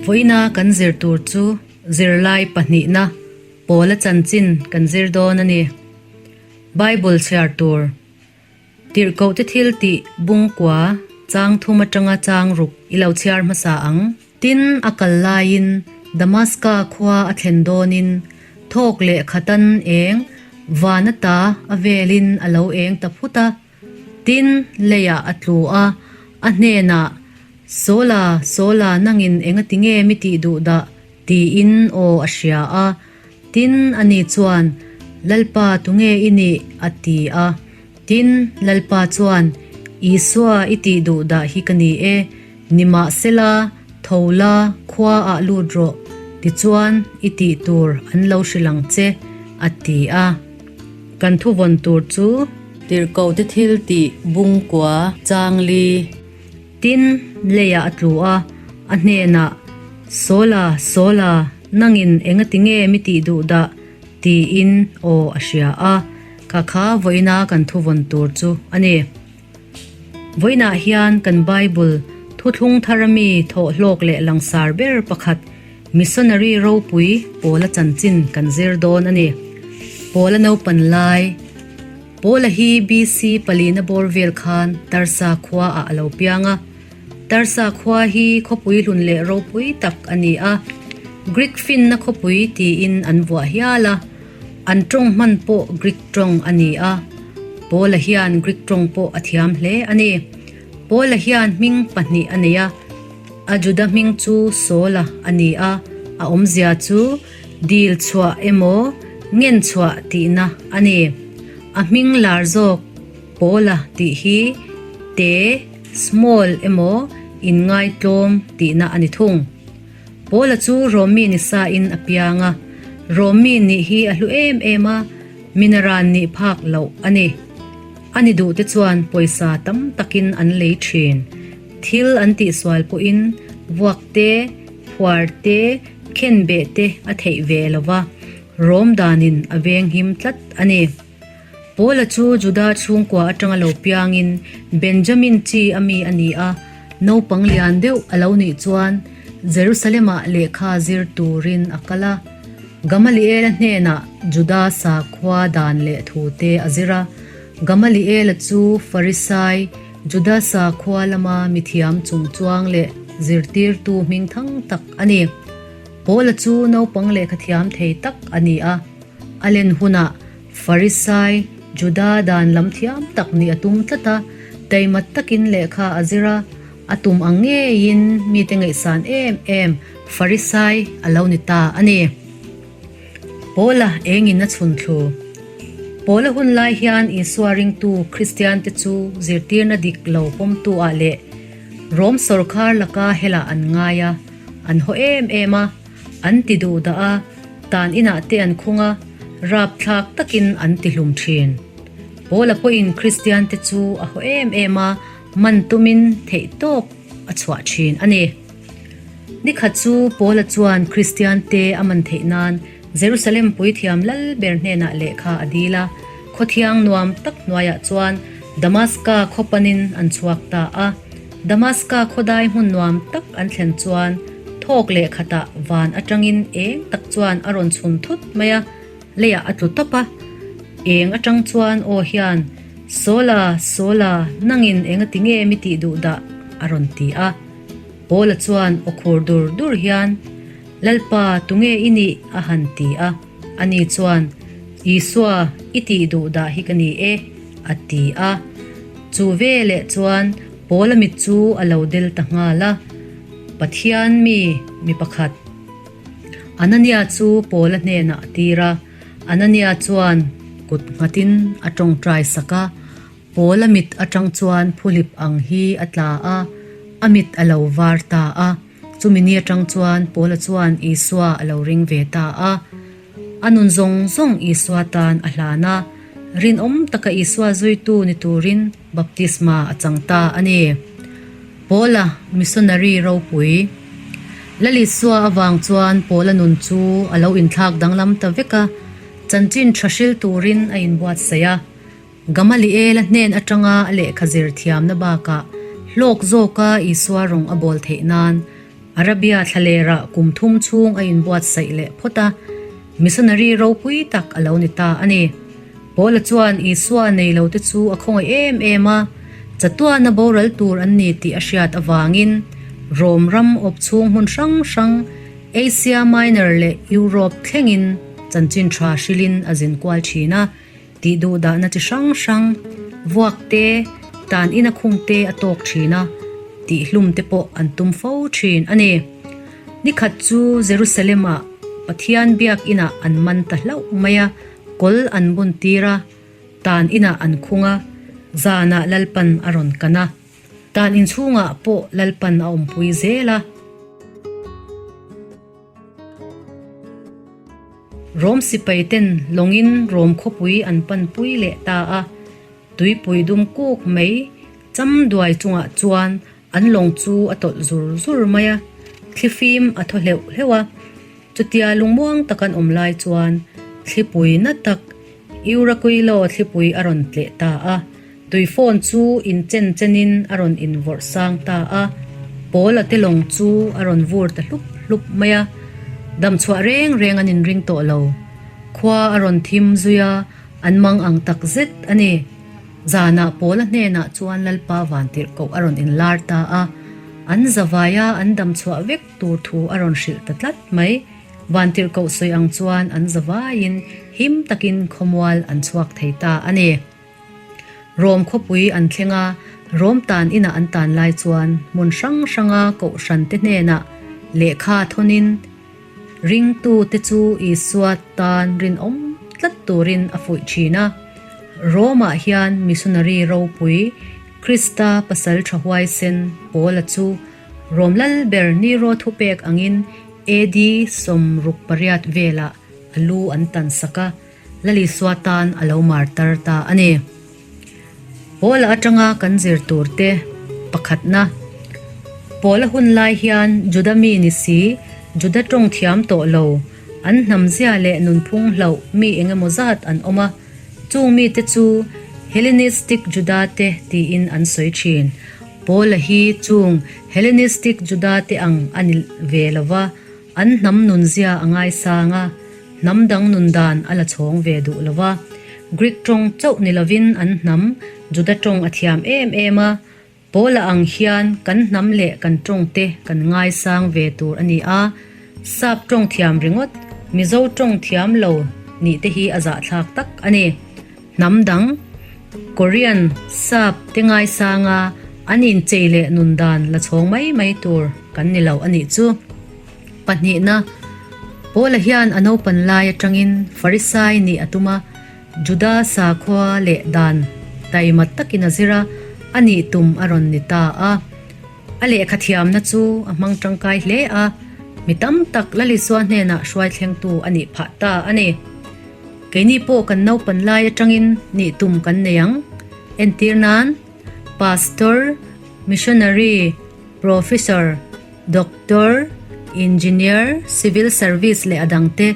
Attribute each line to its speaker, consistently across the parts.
Speaker 1: Vawiina kan zir tur chu zirlai pahnihna pawla chanchin kan zir dawn a ni. Bible chhiar tur Tirhkohte thil tih bungkua chang thum atanga chang ruk i lo chhiar hmasa ang. Tin, a kal laiin Damaska khua a thlen dawnin thawk leh khatan eng van ata a velin a lo eng ta phut a. Tin, leiah a tlu a, a hnenah, Sawla, Sawla, nangin engati nge mi tih duh dah? tiin aw a hria a. Tin, ani chuan, Lalpa, tunge i nih? a ti a. Tin, Lalpa chuan, Isua i tih duh dah hi ka ni e, nimahsela, tho la, khua ah lut rawh, tichuan i tih tur an lo hrilh ang che, a ti a. Kan thuvawn tur chu. Tirhkohte thil tih bungkua changli. Tin, leiah a tlu a, a hnenah, Sawla, Sawla, nangin engati nge mi tih duh dah? tiin aw a hria a. Kha kha vawiina kan thuvawn tur chu a ni. Vawiinah hian kan Bible thuthlung thar ami thawhhlawk leh langsar ber pakhat Missionary ropui Paula chanchin kan zir dawn a ni. Paula naupan lai Paula hi BC palina bawr vel khan Tarsa khua ah a lo piang a. Tarsa khua hi khawpui hlun leh ropui tak a ni a. Greek finna khawpui tiin an vuah hial a. An tawng hman pawh Greek tawng a ni a. Paula hian Greek tawng pawh a thiam hle a ni. Paula hian hming pahnih a nei a. A Juda hming chu Saula a ni a, a awmzia chu dil chhuah emaw ngen chhuah tihna a ni. A hming lar zawk Paula tih hi te, small, emaw inngaitlawm tihna a ni thung. Paula chu Rom mi ni sa in a piang a, Rom mi nih hi a hlu em em a, minaran nih phak loh a ni. A ni duh te chuan pawisa tam takin an lei thin. Thil an tihsual pawhin vuak te, phuar te, khenbeh te a theih ve lo va, Rom danin a venghim tlat a ni. Paula chu Juda chhungkua atanga lo piangin Benjamin chi a mi a ni a, naupang lian deuh a lo nih chuan Jerusalem-ah lehkha zir turin a kal a. Gamaliela hnenah Juda sakhua dan leh thute a zir a. Gamaliela chu Farisai, Juda sakhua lama mithiam chungchuang leh zirtirtu hmingthang tak a ni. Paula chu naupang lehkha thiam thei tak a ni a. A len hunah Farisai, Juda dan lam thiam tak nih a tum tlat a, taima takin lehkha a zir a, a tum ang ngeiin mite ngaihsan em em Farisai a lo ni ta a ni. Paula engin a chhun thlu. Paula hun lai hian Isua ringtu Kristiante chu zirtirna dik lo pawmtu ah leh Rom sawrkhar laka helah an ngai a, an haw em em a, an ti duh dah a, tan inah te an khung a, rapthlak takin an ti hlum thin. Paula pawhin Kristiante chu a haw em em a, man tumin theihtawp a chhuah thin a ni. Nikhat chu Paula chuan Kristiante a man theih nan Jerusalem puithiam lal ber hnenah lehkha a dil a, khawthiang nuam tak hnuaiah chuan Damaska khaw panin an chhuak ta a. Damaska khawdai hmun nuam tak an thlen chuan thawk leh khatah van atangin eng tak chuan a rawn chhun thut mai a, leiah a tlu tawp a. Eng atang chuan aw hian, Sawla, Sawla, nangin engati nge mi tih duh dah? a rawn ti a. Paula chuan aw khur dur dur hian, Lalpa, tunge i nih? a han ti a. Ani chuan, Isua, i tih duh dah hi ka ni e, a ti a. Chu veleh chuan Paula mit chu a lo del ta nghal a. Pathian mi, mi pakhat, Anania chu Paula hnenah a tir a. Anania chuan kut nghatin a tawngtai sak a. Paula mit atang chuan phuhlip ang hi a tla a, a mit a lo var ta a. Chumi ni atang chuan Paula chuan Isua a lo ring ve ta a. A nun zawng zawng Isua tan a hlan a, rinawm taka Isua zuitu ni turin baptisma a chang ta a ni. Paula missionary ropui. Lal Isua avang chuan Paula nun chu a lo inthlak danglam ta vek a, chanchin tha hril turin a inbuatsaih a. Gamaliela hnen atanga a lehkha zir thiamna bakah hlawk zawka Isua rawng a bawl theih nan. Arabia thlalerah kum thum chhung a inbuatsaih leh phawt a, missionary ropui tak a lo ni ta a ni. Paula chuan Isua nei lote chu a khawngaih em em a, chatuana boral tur an ni tih a hriat avangin Rom ram awp chhung hmun hrang hrang, Asia Minor leh Europe thlengin chanchin tha hrilhin a zin kual thin a. Tih duh dahna chi hrang hrang, vuak te, tan ina khung te a tawk thin a, tih hlum te pawh an tum fo thin a ni. Nikhat chu Jerusalem-ah Pathian biakinah an man ta hlauh mai a, kawl an bun tir a, tan inah an khung a, zanah Lalpan a rawn kan a. Tan inchhungah pawh Lalpan a awmpui zel a. Rom sipai ten lawngin Rom khawpui an panpui leh ta a, tuipui dum kuk mai cham duai chungah chuan an lawng chu a tawlh zur zur mai a, thlifim a thaw hleuh hleuh a. Chutia lungmuang tak an awm lai chuan thlipui na tak Euraquilo thlipui a rawn tleh ta a, Tuifawn chu in chen chenin a rawn invawrh sang ta a, Paula te lawng chu a rawn vur ta hlup hlup mai a, damchhuah reng reng an inring tawh lo. Khua a rawn thim zui a, an mang ang tak zet a ni. Zanah Paula hnenah chuan Lalpa Vantirhkoh a rawn inlar ta a, an zavaia an damchhuah vek tur thu a rawn hrilh ta tlat mai. Vantirhkoh sawi ang chuan an zavaiin him takin khawmual an chhuak thei ta a ni. Rom khawpui an thleng a, Rom tan inah an tan lai chuan hmun hrang hranga kohhrante hnenah lehkha thawnin ringtute chu Isua tan rinawm tlat turin a fuih thin a. Romah hian missionary ropui Krista pasal tha huaisen Paula chu Rom lal ber Nero thupek angin AD 68 velah a lu an tan sak a. Lalisua tan a lo martar ta a ni. Paula atanga kan zir tur te pakhatna. Paula hun lai hian Juda mi ni si, Juda tawng thiam tawh lo, an hnamzia leh nunphung hlauh mi engemaw zat an awm a, chung mite chu Hellenistic Juda te tiin an sawi thin. Paula hi chung Hellenistic Juda te ang a ni ve lo va, an hnam nunzia a ngaisang a. Hnam dang nun dan a la chhawng ve duh lo va, Greek tawng chauh ni lovin an hnam Juda tawng a thiam em em a, Paula ang hian kan hnam leh kan tawng te kan ngaisang ve tur a ni a, Sap tawng thiam ringawt, Mizo tawng thiam lo nih te hi a zahthlak tak a ni. Hnam dang, Korean, Sap te ngaisang a, an inchei leh nun dan la chhawng mai mai tur kan ni lo a nih chu. Pahnihna, Paula hian a naupan lai atangin Farisai nih a tum a, Juda sakhua leh dan taima takin a zir a, a nih tum a rawn ni ta a. A lehkha thiamna chu a hmang tangkai hle a, mi tam tak Lalisua hnenah hruai thlengtu a nih phah ta a ni. Keini pawh kan naupan lai atangin nih tum kan nei ang. Entir nan, Pastor, Missionary, Professor, Doctor, Engineer, Civil Service leh a dangte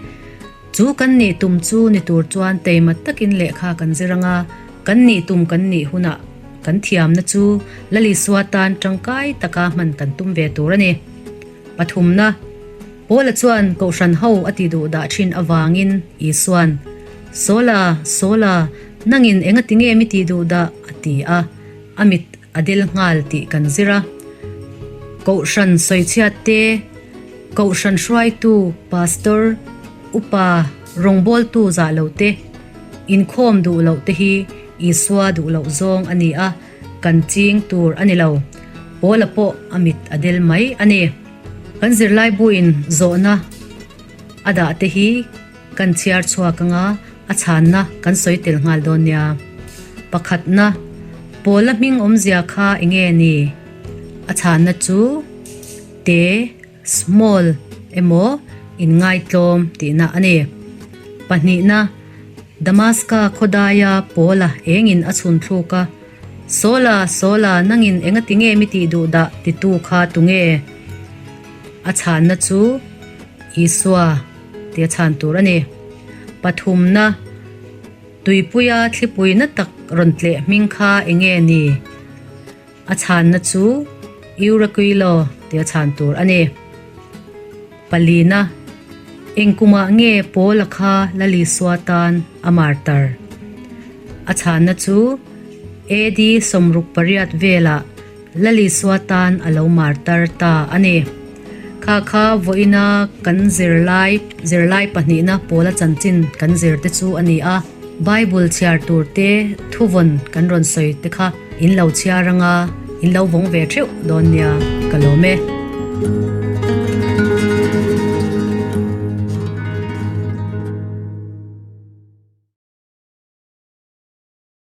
Speaker 1: chu kan nih tum chu ni tur chuan teima takin lehkha kan zir anga, kan nih tum kan nih hunah kan thiamna chu Lalisua tan tangkai taka hman kan tum ve tur a ni. Pathumna, Paula chuan Kohhran ho a ti duh dah thin avangin Isua'n, Sawla, Sawla, nangin engati nge mi ti duh dah? a ti a, a mit A del nghal tih kan zir a. Kohhran sawichhiat te, Kohhran hruaitu, Pastor, Upa, rawngbawltu zah lo te, inkhawm duh loh te hi Isua duh loh zawng a ni a, kan ching tur a ni lo. Paula pawh a mit a del mai a ni. Kan zirlaibuin zawhna a dah te hi Kan chhiar chhuak anga a chhanna kan sawi tel nghal dawn nia. Pakhatna, Paula hming awmzia kha enge ni? A chhanna chu te, small, emaw inngaitlawm tihna a ni. Pahnihna, Damaska khawdaia Paula engin a chhun thluk a, Sawla, Sawla, nangin engati nge mi tih duh dah titu kha tunge? A chhanna chu Isua. Tia chhan tur a ni. Pathumna, Tuipuia thlipui na tak rawn tleh hming kha enge ni? A chhanna chu Euraquilo tia chhan tur a ni. Palina, Eng kumah nge Paula kha Lal Isua tan a martar? A chhanna chu AD 68 velah Lal Isua tan a lo martar ta a ni. Kha kha vawiina kan zirlai zirlai pahnihna Paula chanchin kan zir te chu a ni a. Bible chhiar tur te thuvawn kan rawn sawi te kha in lo chhiar anga in lo vawng ve theuh dawn nia ka lawm e.